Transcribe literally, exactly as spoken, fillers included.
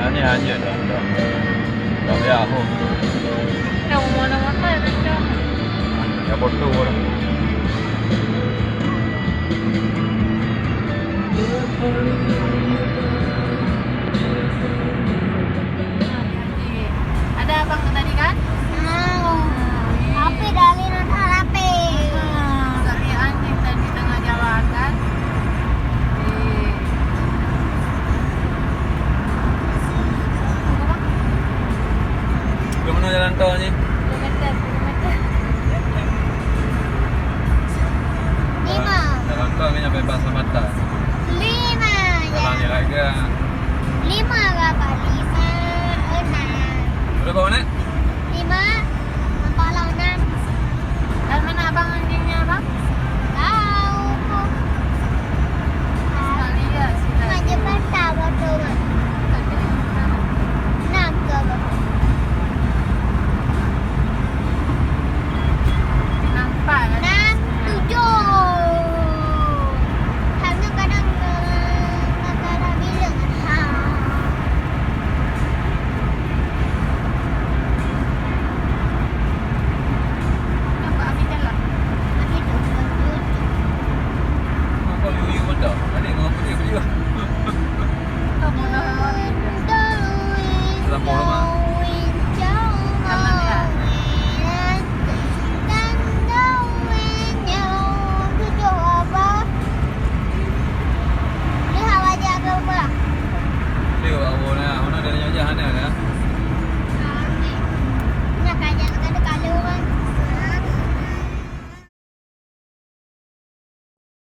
Hanya, hanya dah, dah. Dah ya, ho. Dah, mana-mana dah, dah. Ya, foto dah. Ada abang tu tadi kan? Tahu. Tapi dari nonton H P. Ah, keriaan kita di tengah jalan kan? Eh. Ke mana jalan tol ni? Kilometer, kilometer. Lima. Jalan tol ni sampai Pasar Mata. Lima, jalan ya. Lima, berapa? Lima, enam. Berapa menit? Lima, empat puluh enam. Dan mana abang anjingnya, Bang? Tahu. Sekali ya, sekali. Macam patah botol, Bang. Enam ke, Bang? Nampak lah. Enam, tujuh. Hanya kadang, eh, kadang bilang. Ha. Nampak Abi jalan. Abi tu. Nampak yuyu mata. Tadi mau pergi beli. Terlampau lama. Jalan ya? Lihat wajah ke apa? Lihat awak nak. Mana dia nyonya hana.